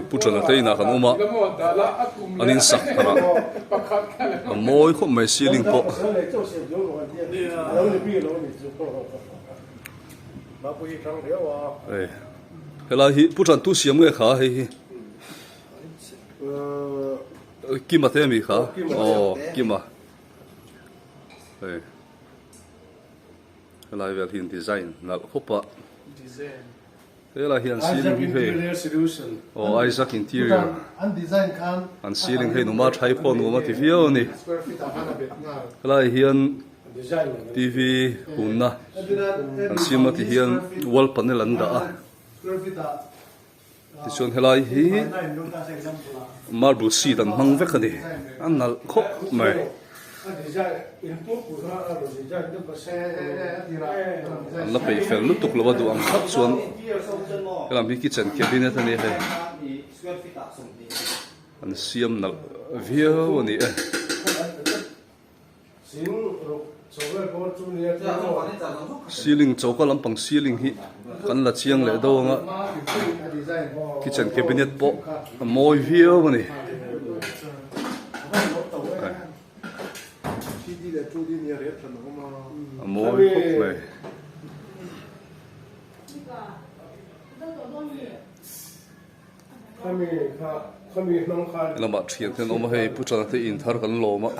Pu Tana te inah kan awm a, an in sak thar a, a mawi khawp mai ceiling pawh. Hei helai hi Pu Tan tu siam nge kha hei hi Kima te ami kha aw Kima hei. Helai vel hi design nalh khawp a. Helai hian ceiling hi hei aw Isaac interior an ceiling hei numa thai pawh nuam a ti viau a ni. Helai hian TV hunna an siam a ti hian wall panel an dah a. Tichuan helai hi marble sheet an hmang vek a ni, a nalh khawp mai. An la peih fel lutuk lo a duh ang thlap chuan helam hi kitchen cabinet a ni a hei, an siam nalh viau a ni e. Ceiling choka lampang ceiling hi kan la chiang leh deuh ang a kitchen cabinet pawh a mawi viau a ni. A mawi khawp mai. Lamah thian te an awm a hei Pu Chana te in thar kan lawm a.